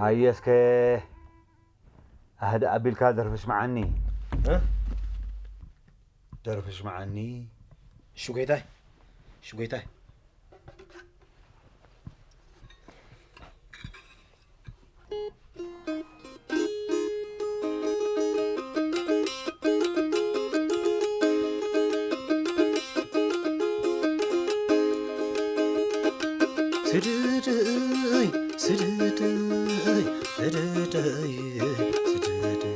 ኣየስከ ኣህዳ ኣቢልካ ደርፊ ሽምዓኒ። እ? ደርፊ ሽምዓኒ። እሺ ጎይታይ፣ እሺ ጎይታይ። ስድድይ፣ ስድድይ፣ ስድድይ፣ ስድድይ፣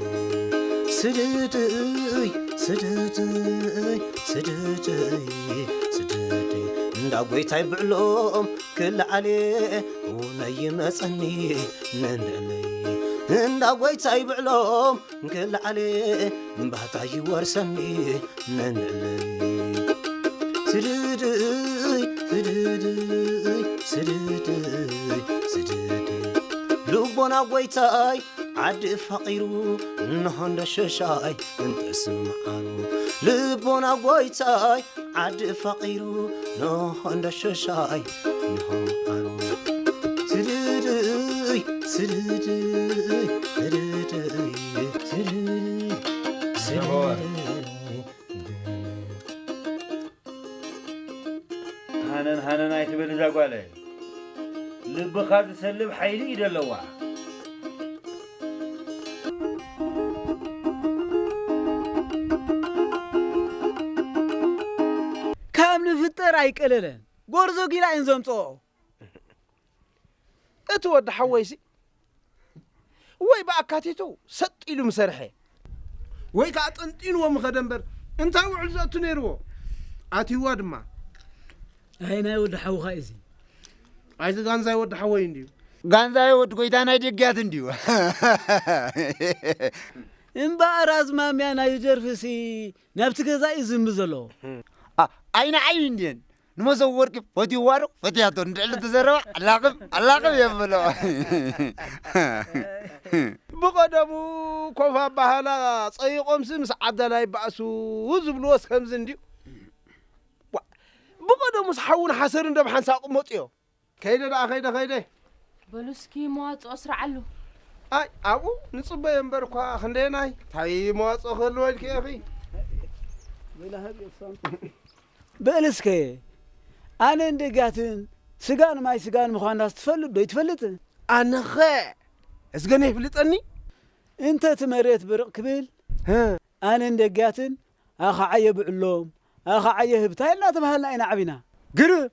ስድድይ፣ ስድድይ፣ ስድድይ፣ ስድድይ፣ እንዳ ጎይታይ ብዕሎም ክልዓሌ፣ እውነይ ይመጸኒ ነንዕለይ። እንዳ ጎይታይ ብዕሎም ክልዓሌ፣ እምባታ ይወርሰኒ ነንዕለይ። ስድድይ፣ ስድድይ፣ ስድድይ፣ ስድድይ። ልቦና ጎይታይ ዓዲ ፋቒሩ፣ እንሆ እንደ ሸሻይ እንተስምዓሉ። ልቦና ጎይታይ ዓዲ ፋቒሩ፣ እንሆ እንደ ሸሻይ እንሆ ዓሉ። ስድድይ፣ ስድድይ፣ ስድድይ፣ ስድድይ፣ ስድድይ። ሃነን ሃነን ኣይትበል እዛ ጓለይ። ልብኻ ዝሰልብ ሓይሊ እዩ ዘለዋ። ካብ ንፍጠር ኣይቀለለን። ጎርዞ ጊላ እየን ዘምጽኦ። እቲ ወዲ ሓወይሲ ወይ ብኣካቲቱ ሰጥ ኢሉ ምሰርሐ፣ ወይ ከኣ ጠንጢንዎ ምኸደ እምበር፣ እንታይ ውዕል ዘእቱ ነይርዎ? ኣትይዋ ድማ። ኣይ ናይ ወዲ ሓውኻ እዩ እዚ። ኣይዚ ጋንዛይ ወዲ ሓወይ እንድዩ። ጋንዛይ ወዲ ጎይታ ናይ ደግያት እንድዩ። እምበኣር ኣዝማምያ ናይ ደርፍሲ ናብቲ ገዛ እዩ ዝህምዝ ዘሎ። ኣ-፣ ኣይንዓይ እንድየን። ንመሰብ ወርቂ ፈትይዋ ዶ ፈትያቶ እንድዕሊ ትዘረባ ኣላቕብ፣ ኣላቕብ የብሎ። ብቐደሙ ኮፍ ኣባሃላ ጸይቖምሲ ምስ ዓዳላይ ባእሱ ዝብልዎስ ከምዚ እንድዩ። ዋ፣ ብቐደሙስ ሓውን ሓሰርን ደብሓንሳ ቅመጡ እዮም። ከይደ ደኣ፣ ከይደ፣ ከይደ። በሉ እስኪ መዋጽኦ ስርዓሉ። ኣይ፣ ኣብኡ ንጽበዮ እምበር እኳ ክንደየናይ፣ እንታይ መዋጽኦ ክህልዎ ኢልኪ ኢኺ? በል እስከ፣ ኣነን ደጋትን ስጋን ማይ ስጋን ምዃንናስ ትፈልጥ ዶ ይትፈልጥ? ኣነኸ እስገነ ይፍልጠኒ? እንተ እቲ መሬት ብርቕ ክብል፣ ህ። ኣነን ደጋትን ኣኻዓየ ብዕሎም፣ ኣኻዓየ ህብታ ኢልና ተባሃልና ኢና ዓቢና። ግርም!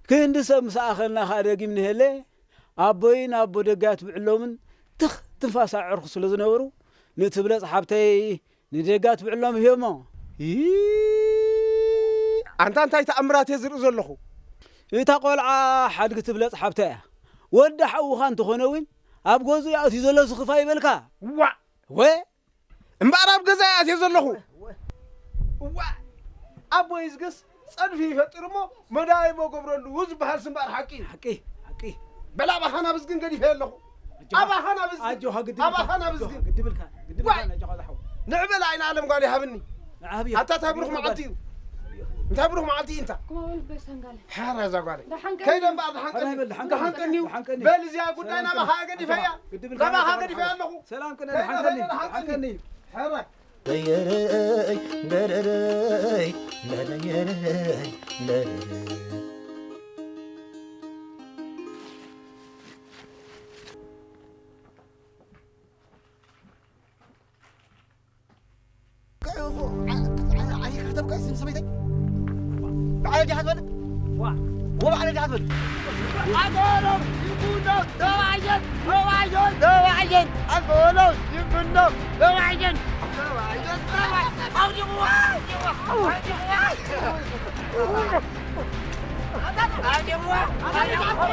ክንዲ ሰብ ምስ ኣኸልና ኸኣ ደጊም ንሄለ፣ ኣቦይን ኣቦ ደጋት ብዕሎምን ትኽ ትንፋስ ኣዕርኹ ስለ ዝነበሩ፣ ንትብለጽ ሓብተይ ንደጋት ብዕሎም ሂቦሞ። ይ-፣ ኣንታ እንታይ ተኣምራት እየ ዝርኢ ዘለኹ? እታ ቆልዓ ሓድጊ ትብለጽ ሓብተይ እያ። ወዲ ሓውኻ እንተኾነ እውን ኣብ ገዝኡ ኣትዩ ዘሎ ዝኽፋ ይበልካ። ዋእ! ወ-፣ እምበኣር ኣብ ገዛ እየ ኣትየ ዘለኹ። እዋ፣ ኣቦይ ዝገስ ጸድፊ ይፈጥር እሞ መዳይቦ ገብረሉ ዝበሃል ስምባር ሓቂ እዩ። ሓቂ፣ ሓቂ። በል ኣባኻ ናብ እዝግን ገዲፈ ኣለኹ። ኣጆኻ፣ ኣባኻ ናብ እዝግን። ኣጆኻ፣ ግድብ ኣባኻ ኢልካ፣ ናብ ኣጆኻ፣ እዝግን። ግድብ ኢልካ፣ ግድብ ዋ! ኢልካ፣ ኣጆኻ ዝሓው። ንዕበላ ኣይንኣለም ጓል ይሃብኒ። ንዓብ እያ። ኣታ እንታይ ብሩኽ ንዕበላ መዓልቲ ጓል። እዩ? እንታይ ብሩኽ መዓልቲ እዩ እንታ? ክማ በል በሰንጋለ። ሓራ እዛ ጓለይ። ደሓን ቀኒ። ከይደ እምበኣር ደሓን ቀኒ። ሓራይ በል፣ ደሓን ደሓን ቀኒ። ቀኒ እዩ። ደሓን ቀኒ። በል እዚኣ ጉዳይ በል፣ ናባኻ ገዲፈያ። ግድብ ኢልካ፣ ደሓን ቀኒ። ግድብ ኢልካ ኣለኹ። ሰላም ቅነ፣ ናባኻ ደሓን ቀኒ። ገዲፈያ ኣለኹ። ሓራይ። ሓራይ። ደየረይ፣ ደረረይ፣ ደረየረይ፣ ደረረይ። ዓይንኻ ተብቀስ ንሰበይተይ። ብዓል ዲኻ ትበልዕ? ዋ። ወባዕል ዲኻ ትበልዕ? ኣገሎም ይኩኖም ተባዕየን፣ ተባዕየን፣ ተባዕየን። ኣገሎም ይኩኖም ተባዕየን፣ ተባዕየን፣ ተባዕየን። ኣውድቕዋ፣ ኣውድቕዋ፣ ኣውድቕዋ። ኣውድቕዋ፣ ኣውድቕዋ።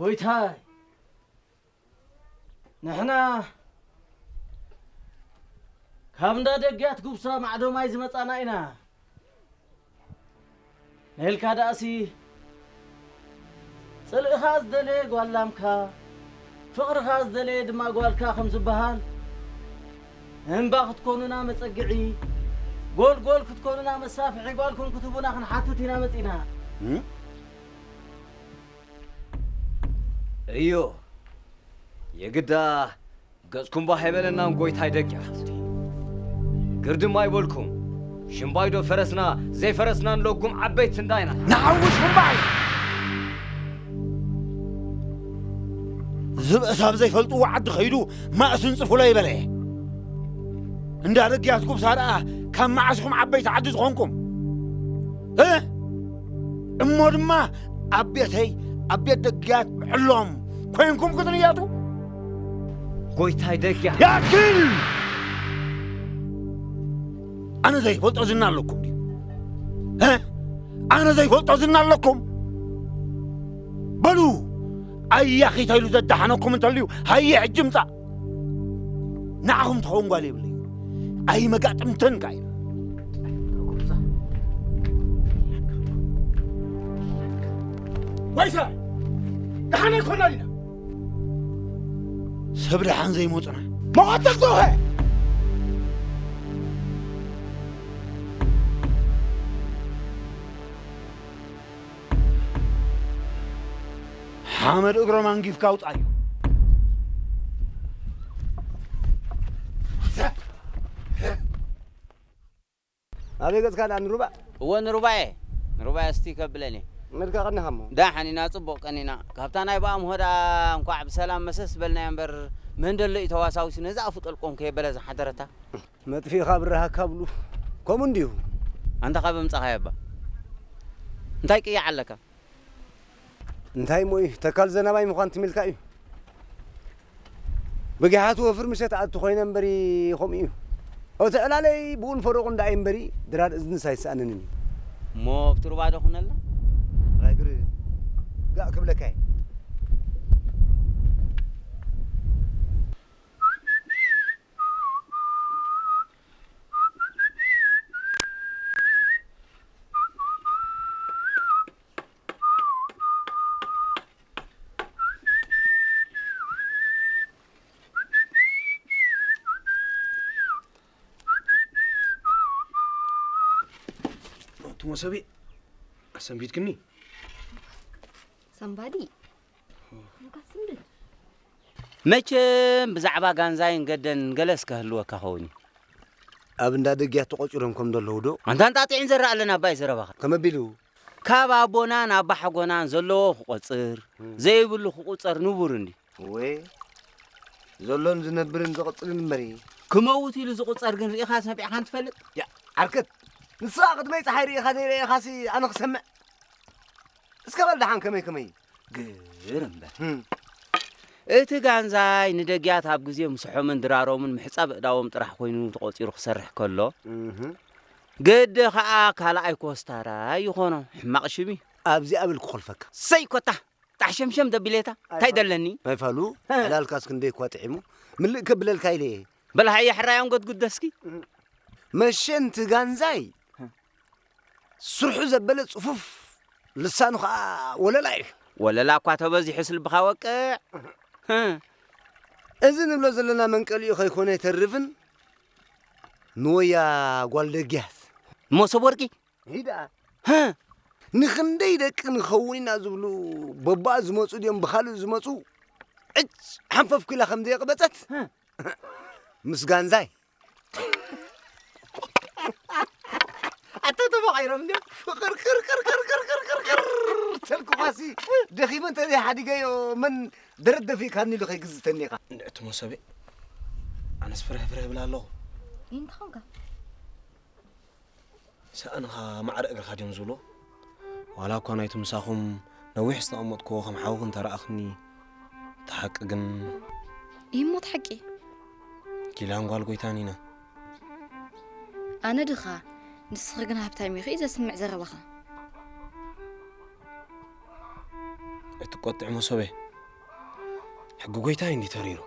ጎይታይ፣ ንሕና ካብ እንዳ ደግያት ጉብሳ ማዕዶ ማይ ዝመጻና ኢና። ነልካ ደኣሲ፣ ጽልእኻ ዝደለየ ጓል ላምካ፣ ፍቕርኻ ዝደለየ ድማ ጓልካ ከም ዝበሃል፣ እምባ ክትኮኑና መጸግዒ፣ ጎልጎል ክትኮኑና መሳፍሒ ጓልኩም ክትህቡና ክንሓትት ኢና መጺና። እም? እዮ፣ የግዳ ገጽኩም ባህ ኣይበለናን ጎይታይ ደጊ ሓፍቲ። ግርድም ኣይበልኩም። ሽምባይዶ ፈረስና፣ ዘይፈረስናን ለጉም ዓበይቲ እንዳይና። ንዓው ሽምባይ! ዝብእስ ኣብ ዘይፈልጥዎ ዓዲ ኸይዱ ማእሱ እንጽፉለይ በለ። እንዳ ደግያት ጉብሳ ደኣ ካብ መዓስ ኢኹም ዓበይቲ ዓዲ ዝኾንኩም? እ? እሞ ድማ ኣብ ቤተይ፣ ኣብ ቤት ደግያት ብዕሎም ኮይንኩም ክትንየቱ? ጎይታይ ደግያት። ያክል! ኣነ ዘይፈልጦ ዝና ኣለኩም ድዩ? እ? ኣነ ዘይፈልጦ ዝና ኣለኩም? በሉ፣ ኣያኺት ኢሉ ዘዳሓነኩም እንተልዩ፣ ሃየ ሕጂ ምጻእ። ንዓኹም ትኸውን ጓል የብለይ። ኣይመጋጥምተን ከኣ ኢሉ። ወይሰ፣ ደሓን ኣይኮናን ኢና። ሰብ ደሓን ዘይመጹና። መቐተልኩኸ! ሓመድ እግሮም ኣንጊፍካ ኣውጻዮ። ኣበይ ገጽካ ደኣ ንሩባ? እወ ንሩባየ። ንሩባየ እስቲ ከብለኒ። መልካ ቀኒኻ እሞ። ዳሓን ኢና ጽቡቕ ቀኒና። ካብታ ናይ ብኣምሆ ደኣ እንኳዕ ብሰላም መሰስ በልናዮ እምበር መን ደሎ እዩ ተዋሳዊሱ ነዛ ኣፉ ጠልቆም ከየበለ ዝሓደረታ። መጥፊእኻ ብረሃካ ብሉ። ከምኡ እንድዩ። ኣንታ ካብ ምጻኻዮ እባ እንታይ ቅያዕ ኣለካ? እንታይ እሞ እዩ ተካል ዘናባይ ምዃን ትሚልካ እዩ። ብጊሓቱ ወፍር ምሸት ኣቱ ኮይነ እምበሪ ከምኡ እዩ። እቲ ዕላለይ ብኡን ፈረቑ እንዳኣይ እምበሪ ድራር እዝንስ ኣይሰኣነንን እዩ። እሞ ኣብቲ ሩባ ዶ ኩነልና? ራግር ጋእ ክብለካ እየ። እቲ መሰቢ ኣሰንቢድክኒ። ሰንባዲ እንካ ስንብድ። መቸም ብዛዕባ ጋንዛይን ገደን ገለስ ከህልወካ ኸውን እዩ። ኣብ እንዳ ደግያት ተቖጺሮም ከም ዘለዉ ዶ? ኣንታ እንጣጢዕን ዘረኣለን ኣባይ ዘረባኻ። ከመቢሉ? ካብ ኣቦናን ኣባሓጎናን ዘለዎ ክቖጽር፣ እም። ዘይብሉ ክቑጸር ንቡር እንዲ። ወይ ዘሎን ዝነብርን ዝቕጽልን እምበሪ። ክመውት ኢሉ ዝቑጸር ግን ርኢኻ ሰሚዕኻን ትፈልጥ? ያ፣ ዓርከት፣ ንስኻ ቅድመይ ጸሓይ ርኢኻ ዘይረኢኻሲ ኣነ ክሰምዕ? እስከ በል ደሓን ከመይ ከመይ? ግር እምበር። እም። እቲ ጋንዛይ ንደግያት ኣብ ግዜ ምስሖምን ድራሮምን ምሕጻብ እዳዎም ጥራሕ ኮይኑ ተቖጺሩ ክሰርሕ ከሎ፣ እህ። ገደ ኸኣ ካልኣይ ኮስታራይ ይኾኖ። ሕማቕ ሽም እዩ። ኣብዚኣ በል ክኾልፈካ። ሰይ ኮታ! ጣሕ ሸምሸም ደቢሌታ። እንታይ ኣይፋሉ። ደለኒ? ኣይፋሉ፣ እ። ዕላልካስ ክንደይ እኳ ጥዒሙ። ምልእ ከብለልካ ኢለ እየ። በል ሃየ ሕራዮም ገድጉድ ደስኪ። መሸንቲ ጋንዛይ። እ። ስርሑ ዘበለ ጽፉፍ፣ ልሳኑ ኸኣ ወለላ እዩ። ወለላ እኳ ተበዚሑስ ልብኻ ወቅዕ። እ። እዚ ንብሎ ዘለና መንቀሊኡ ከይኮነ ኣይተርፍን፣ ንወያ ጓል ደግያት። መሶብ ወርቂ። ሂዳ። ህ! ንኽንደይ ደቂ ንኸውን ኢና ዝብሉ፣ በባኣ ዝመጹ ድዮም ብኻልእ ዝመጹ? ዕጭ! ሓንፈፍ ኲላ ከም ዘየቕበጸት? ህ! ምስ ጋንዛይ። ኣታ ተባቒሮም እንድዮም። ፍቕር ቅር ቅር ቅር ቅር ቅር ቅር ቅር ተልኩኻሲ፣ ደኺመ እንተ ዘይሓዲገዮ፣ መን ደረት ደፊእካኒ ኢሉ ከይግዝተኒ ኢኻ። እንድዕቲ መሶበይ፣ ኣነስ ፍርህ ፍርህ እብል ኣለኹ። እንታይ ኾንካ? ሰእንኻ ማዕረ እግርኻ ድዮም ዝብሎ? ዋላ እኳ ናይቲ ምሳኹም ነዊሕ ዝተቐመጥኩዎ ከም ሓውኺ እንተረኣኽኒ፣ እቲ ሓቂ ግን እሞ እቲ ሓቂ? ኪዳን ጓል ጎይታን ኢና። ኣነ ድኻ፣ ንስኺ ግን ሃብታም ኢኺ እዩ ዘስምዕ ዘረባኻ። ኣይትቆጥዒ መሶበይ። ሕጊ ጎይታይ እንዲ ተሪሩ።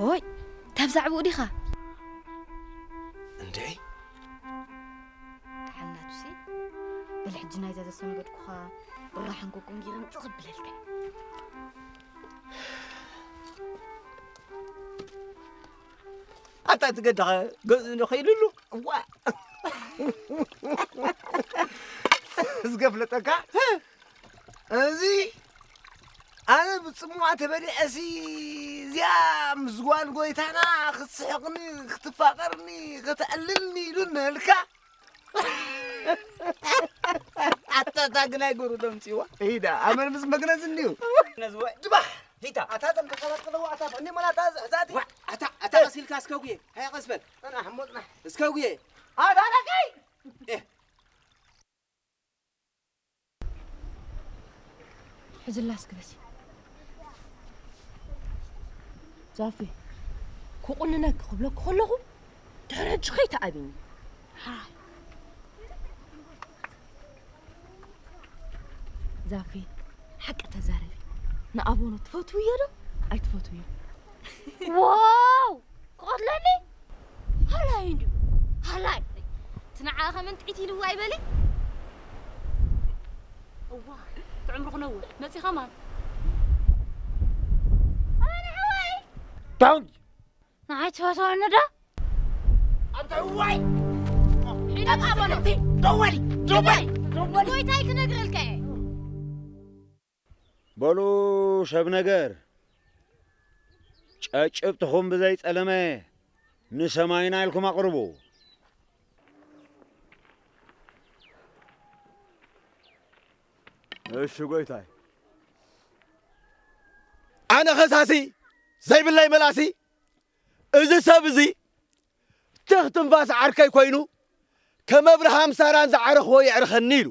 ኦይ፣ እታ ብዛዕባኡ ዲኻ? እንድዒ። ሓናቱሲ፣ በል ሕጂ ናይዛ ዘሰንበድኩኻ ብራሕን ኮኮን ጌረ ምጽእ ክብለልካ። ኣታ ትገድኻ ገዝ ንኸይልሉ እዋ ዝገፍለጠካ እዚ ኣነ ብጽሙዋ ተበሊዐሲ እዚኣ ምስ ጓል ጎይታና ክትስሕቕኒ ክትፋቐርኒ ከተዕልልኒ ኢሉ ነልካ ኣታ እታ ግናይ ጎሩ ተምፅዋ ኢዳ ኣመን ምስ መግነዝ እንዩ ነዝወ ድባሕ ሂታ ኣታ ተምተኸላቅለዋ ኣታ ፈኒ መላታ ሕዛቲ ኣታ ኣታ ቀሲልካ እስከጉየ ሃያ ቀስበል ኣና ሕሞጥና እስከጉየ ኣታ ደቀይ ሕዝላ እስኪ በሲ ዛፊ ክቑንነኪ ክብለኪ ከለኹ ድሕሪ ሕጂ ከይትኣብይኒ ሓራይ ዛፊ ሓቂ ተዛረቢ ንኣቦኖ ትፈትውዮ ዶ ኣይትፈትውዮ ዋው ክቐትለኒ ሃላይ እንድዩ ሃላይ እቲ ንዓኣ ከመንጥዒት ኢልዋ ኣይበሊ እዋ እቲ ዕምሩ ክነውሕ መፂ ከማን ኣነ ሓወይ ዳውን ንዓይ ትፈትወኒ ዶ ኣንተ እዋይ ሒደካ በለቲ ደወሊ ደወሊ ጎይታይ ክነግረልካ እየ በሉ ሰብ ነገር ጨጭብትኹም ብዘይ ጸለመ ንሰማይና ኢልኩም ኣቕርቡ። እሺ ጎይታይ። ኣነ ኸሳሲ ዘይብለይ መላሲ እዚ ሰብ እዚ ትኽ ትንፋስ ዓርከይ ኮይኑ ከም ኣብርሃም ሳራን ዝዓረኽዎ የዕርኸኒ ኢሉ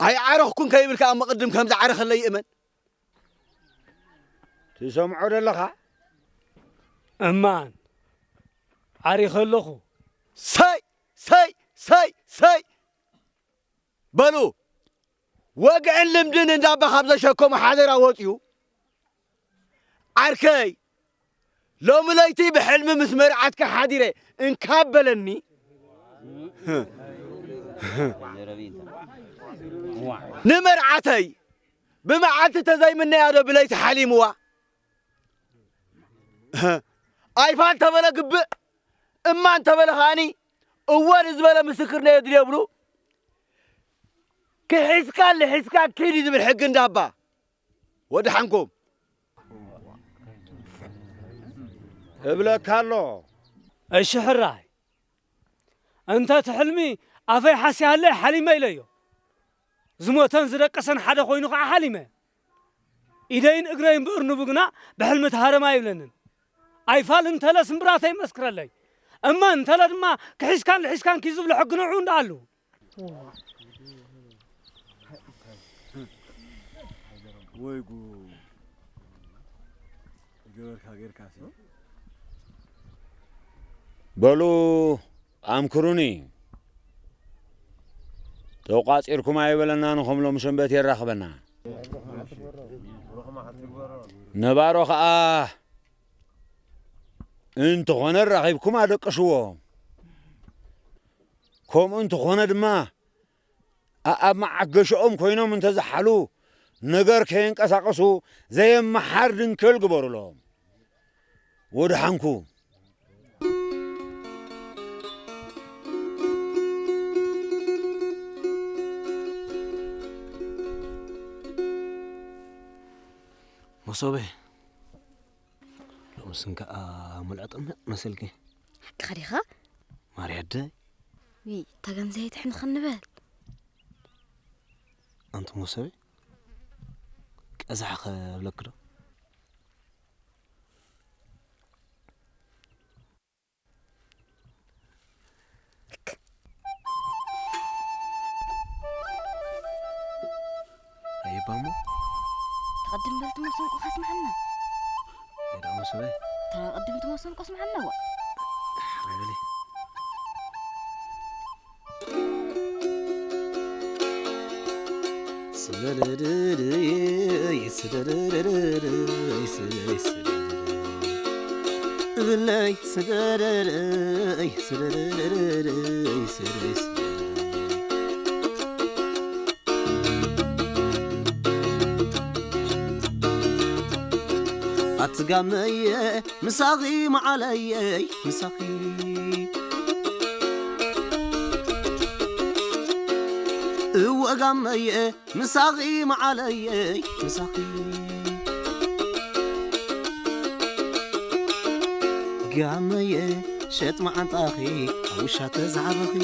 ኣይዓረኽኩን ከይብል ከዓ መቕድም ከም ዝዓረኸለይ ይእመን ትሰምዖ ደለኻ እማን ዓሪኸ ኣለኹ ሰይ ሰይ ሰይ ሰይ በሉ ወግዕን ልምድን እንዳባ ካብ ዘሸከሙ ሓደራ ወፅዩ ዓርከይ ሎሚ ለይቲ ብሕልሚ ምስ መርዓትካ ሓዲረ እንካብ በለኒ ንመርዓተይ ብመዓልቲ ተዘይምነያ ዶ ብለይቲ ሓሊምዋ ኣይፋ እንተበለ ግብእ እማ እንተበለ ከኣኒ እወ ንዝበለ ምስክር ነየድልዮ ብሉ ክሒስካን ልሒስካን ኪድ እዩ ዝብል ሕጊ እንዳባ ወድሓንኩም እብለካ ኣሎ እሺ ሕራይ እንተ እቲ ሕልሚ ኣፈይ ሓስያለ ሓሊመ ኢለዮ ዝሞተን ዝደቀሰን ሓደ ኮይኑ ከዓ ሓሊመ ኢደይን እግረይን ብእርንቡ ግና ብሕልሚ ተሃረማ ይብለንን ኣይፋል እንተለ ስምብራተይ መስክረለይ እመ እንተለ ድማ ክሒስካን ልሒስካን ኪ ዝብሉ ሕጊ ንዑ እንዳኣሉ ወይ ጉድ ገበርካ ጌርካ ሲ በሉ ኣምክሩኒ ተቋፂርኩም ኣይበለና ንኸም ሎም ሰንበት የራኽበና ነባሮ ኸዓ እንተኾነ ራኺብኩም ኣደቅስዎ ከምኡ እንተኾነ ድማ ኣኣብ መዓገሽኦም ኮይኖም እንተዝሓሉ ነገር ከየንቀሳቀሱ ዘየመሓር ድንክል ግበሩሎም ወድሓንኩ መሶበ ሎምስን ከዓ ሙልዐ ጥምዕ መሰልኪ ሓቅኻ ዲኻ ማርያደ ዊ ተገንዘይ ትሕንኽን ንበል ኣንቲ መሶበ ቀዛሕ ከብለኪ ዶ ኣየባሞ ተቐድም በል ትመስንቆ ካስምዓና ዳሞ ሰበ ተቐድም ትመስንቆ ስምዓና ዋ ሓራይ በሊ ስለ እብለይ ስደደደይ፣ ስደደደይ፣ ስደደይ፣ ስደደይ። ኣቲ ጋመየ ምሳኺ መዓለየይ ምሳኺ። እወ ጋመየ ምሳኺ መዓለየይ ምሳኺ። ጋመየ ሸጥ መዓንጣኺ ኣብ ውሻ ተዝዓበኺ።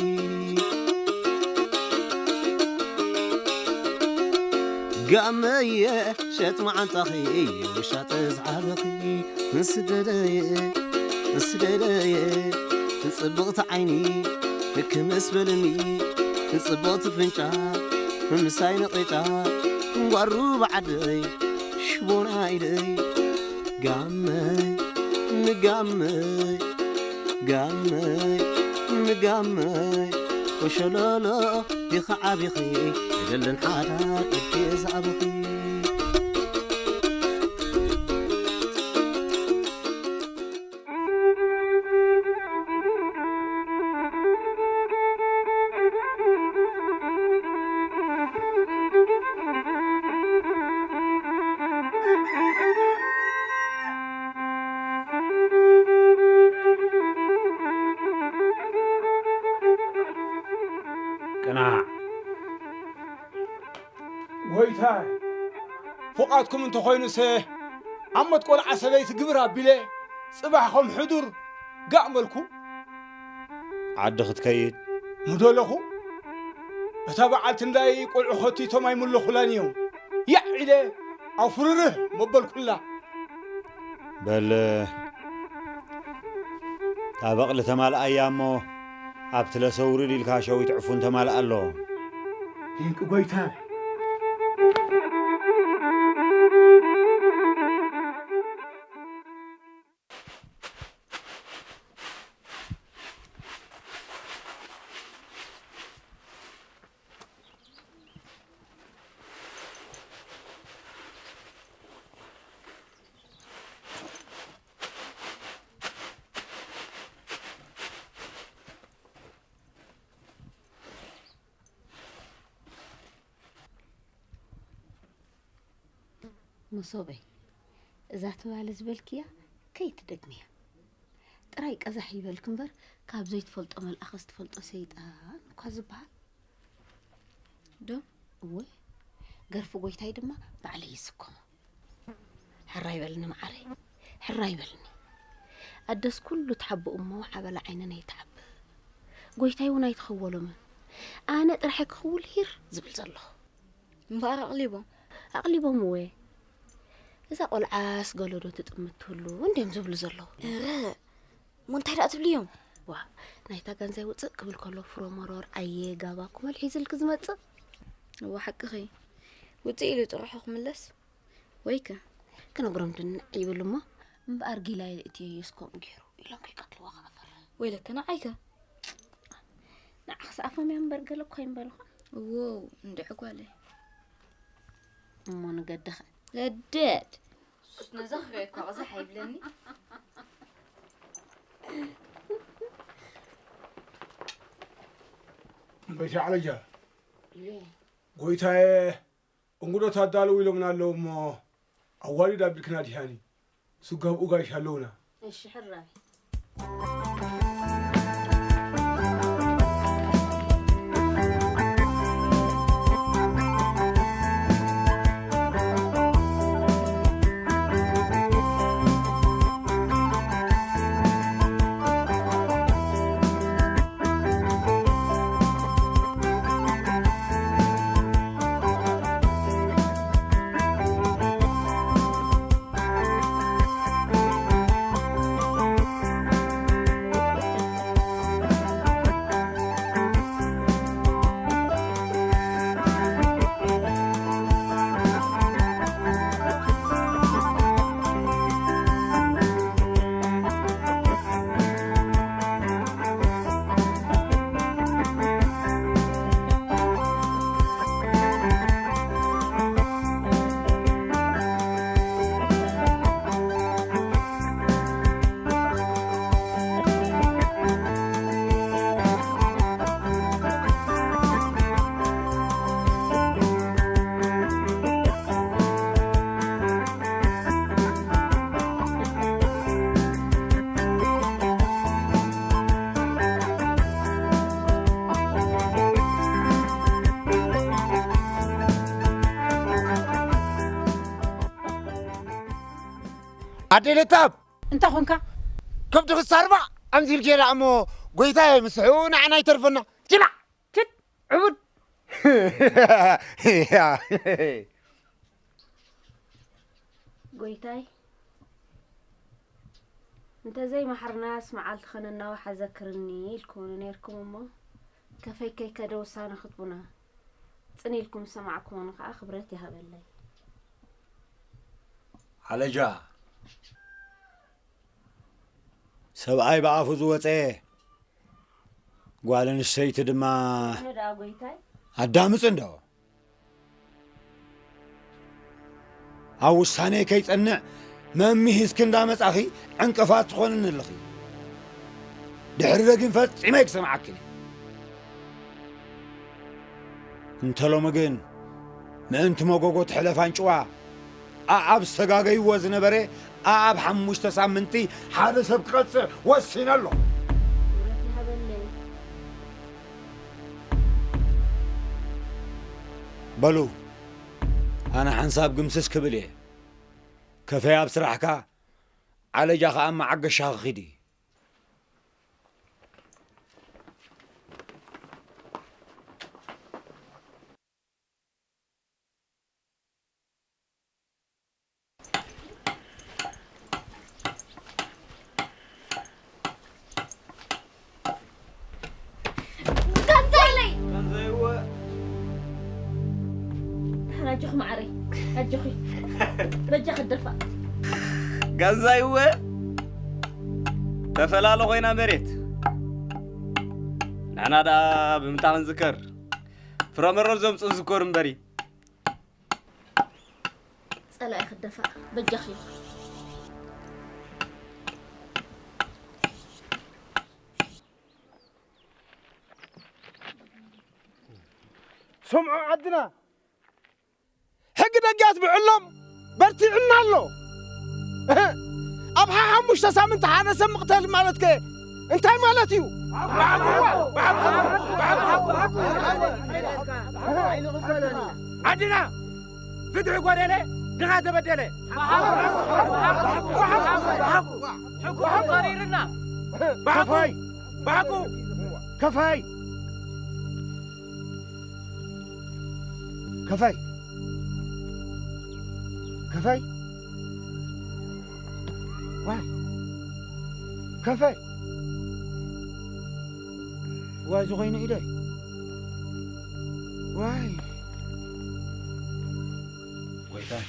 ጋመየ ሸጥ መዓንጣኺ ውሻ ተዝዓበኺ። ስደደየ ስደደየ ጽብቕቲ ዓይኒ ክምስ በልኒ ጽብቕቲ ፍንጫ ምሳይ ነቒጫ እንጓሩ ብዓደይ ሽቦና ኢደይ። ጋመይ ንጋመይ ጋመይ ንጋመይ ኮሸለሎ ዲኻ ዓቢኺ ኣይደልን ሓዳር እድየ ዝኣበኺ። ቅናዕ። ጎይታይ፣ ፍቓድኩም እንተኾይኑሰ፣ ኣብ ሞት ቆልዓ ሰበይቲ ግብር ኣቢለ፣ ጽባሕ ከም ሕዱር ጋእ መልኩ ዓዲ ክትከይድ ምደለኹ፣ እታ በዓልቲ እንዳይ ቆልዑ ኸቲቶም ኣይምለኹላን እዮም። ያዕ ኢለ ኣፉርርህ መበልኩላ። በል፣ እታ በቕሊ ተማልኣያ እሞ፣ ኣብቲ ለሰ ውርድ ኢልካ ሸዊት ዕፉን ተማልኣ ኣሎ። ይንቂ ጎይታ። መሶበይ፣ እዛ ትማሊ ዝበልክያ ከይትደግምያ። ጥራይ ቀዛሕ ይበልክ እምበር፣ ካብ ዘይትፈልጦ መልኣኸ ዝትፈልጦ ሰይጣን እኳ ዝበሃል። ዶ? እወ፣ ገርፊ ጎይታይ ድማ ባዕለይ ይስከሞ። ሕራይ በልኒ መዓረይ፣ ሕራይ በልኒ። ኣደስ ኩሉ ትሓብእ እሞ ሓበላ ዓይነን ኣይትሓብእ። ጎይታይ እውን ኣይትኸወሎምን። ኣነ ጥራሕ ክኽውል ሂር ዝብል ዘለኹ። እምበኣር ኣቕሊቦም። ኣቕሊቦም እወ። እዛ ቆልዓስ ገለዶ ትጥምት ትህሉ እንድዮም ዝብሉ ዘለዉ። እረ፣ እሞ እንታይ ደኣ ትብልዮም? ዋ፣ ናይታ ጋንዛይ ውፅእ ክብል ከሎ ፍሮመሮር ኣየ ጋባ ኩመል ሒዝልክ ዝመፅእ። እዋ ሓቅኺ። ውፅእ ኢሉ ጥርሑ ክምለስ። ወይከ? ክነግሮም ድንዕ ይብል እሞ፣ እምበኣር ጊላ ኢለ እትየዮስ ከምኡ ገይሩ ኢሎም ከይቀትልዋ ከዓ ፈርሕ። ወይለከ ንዓይከ? ንዓኽስ ኣፎም እዮም እምበር ገለ እኮ ኣይምበልኹ። እዎ፣ እንድዒ ጓለይ። እሞ ንገድኸ? ለደድ። ሱስ ነዛ ክሪኦ እኳ ቅዛሕ ኣይብለኒ። እምበይታ ዓለጃ፣ ጎይታየ፣ እንጉዶት ኣዳልው ኢሎምና ኣለዉ እሞ፣ ኣዋሊድ ኣቢልክና ዲሃኒ፣ ስጋብኡ ጋይሽ ኣለውና። እሺ፣ ሕራይ። ኣደይ ለታብ፣ እንታይ ኾንካ? ከብዲ ክሳርባ ኣምዚል ጌራ እሞ፣ ጎይታዬ፣ ምስሑ ንዓና ይተርፈና። ጅላ! ትት! ዕቡድ! ጎይታይ፣ እንተዘይማሕርናስ መዓልቲ ከነናውሓ ዘክርኒ ኢልኩምኒ ነይርኩም እሞ፣ ከፈይ ከይከደ ውሳነ ክትቡና ጽን ኢልኩም ዝሰማዕኩሞኒ ከኣ ክብረት ይሃበለይ። ዓለጃ፣ ሰብኣይ ብኣፉ ዝወጸ፣ ጓል ኣንስተይቲ ድማ ኣነ ደኣ ጎይታይ? ኣዳምጽ እንዶ። ኣብ ውሳኔ ከይጸንዕ መምሂዝኪ እንዳመጻኺ ዕንቅፋት ትኾንኒ ኣለኺ። ድሕሪ ደጊም ፈጺመ ኣይክሰምዓክን እየ። እንተ ሎሚ ግን ምእንቲ መጎጎ ትሕለፍ ኣንጭዋ፣ ኣኣብ ዝተጋገይዎ ዝነበረ ኣኣብ ሓሙሽተ ሳምንቲ ሓደ ሰብ ክቐጽዕ ወሲነ ኣለኹ። ክብረት ይሃበለይ። በሉ፣ ኣነ ሓንሳብ ግምስስ ክብል እየ። ከፈይ ኣብ ስራሕካ፣ ዓለጃ ኸኣ ኣብ መዓገሻ ክኺድ እዩ። ገንዘይለይ! ገንዘይወ! ኣጆኺ መዓረይ፣ ኣጆኺ። በጃ ክደፋእ። ገንዘይወ! ተፈላለ ኮይና መሬት። ንሕና ደኣ ብምንታይ ክንዝከር? ፍረመሮ ዘምጽኡ ዝከሩ እምበሪ። ጸላኢ ክደፋእ፣ በጃኺ። ስምዑ ዓድና፣ ሕጊ ደጊያት ብዕሎም በርቲዕና ኣሎ። እህ፣ ኣብ ሓ-፣ ሓሙሽተ ሳምንቲ ሓደ ሰብ ምቕተል ማለት ከ እንታይ ማለት እዩ? ዓድና ፍትሒ ጎደለ፣ ድኻ ተበደለ። ሕጉ ተሪርና። ብሓቁ፣ ከፋይ! ብሓቁ! ከፋይ! ከፋይ! ከፋይ! ዋይ! ከፋይ! ዋይ ዝኾይኑ ኢደይ! ዋይ! ጎይታይ፣